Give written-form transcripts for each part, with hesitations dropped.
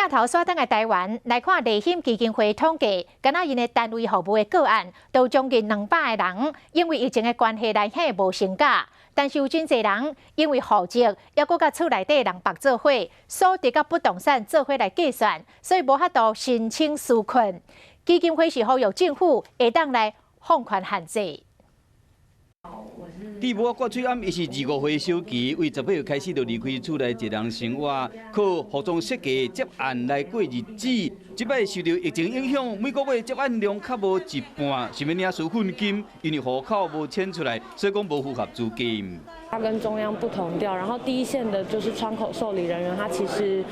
鏡頭煞轉來台灣來看，麗馨基金會統計，敢若𪜶的單位服務的個案，都將近200個人，因為疫情的關係來還無成交。但是有真濟人因為戶籍，猶閣佮厝內底人綁做伙，所得佮不動產做伙來計算，所以無法度申請紓困。基金會是呼籲政府會當來放寬限制。佇無掛喙罨，伊是25歲小琪，為18歲開始就離開厝內一人生活，靠服裝設計接案來過日子。這擺受著疫情影響，每個月接案量較無一半，想欲領紓困金，因為戶口無遷出來，所以講無符合資格。他跟中央不同調，然後第一線的就是窗口受理人員，他其實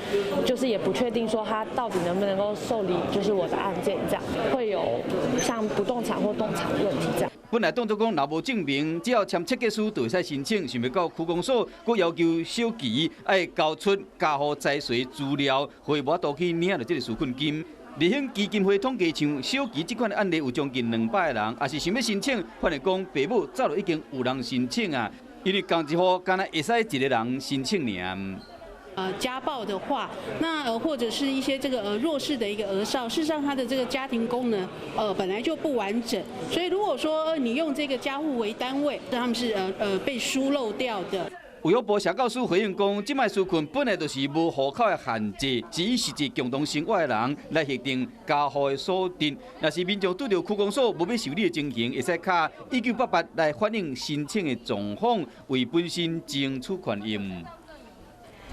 就是也不確定說他到底能不能夠受理，就是我的案件，這樣會有像不動產或動產問題這樣。本來當作講，若無證明，只要簽切結書就會使申請，想袂到區公所閣要求小琪愛交出家戶財稅資料，予伊無法度去領著這个紓困金。麗馨基金會統計，像小琪這款的案例有將近200個人，也是想欲申請，反而講爸母早就已經有人申請啊，因為仝一戶敢若會使一個人申請爾。家暴的話，那或者是一些這個弱勢的一個兒少，事實上他的這個家庭功能本來就不完整，所以如果說你用這個家戶為單位，他們是被疏漏掉的。衛福部社教司回應講，這擺紓困本來就是無戶口的限制，只以實際共同生活的人來核定家戶的所得。若是民眾拄著區公所無欲受理的情形，會使敲1988來反映申請的狀況，為本身爭取權益。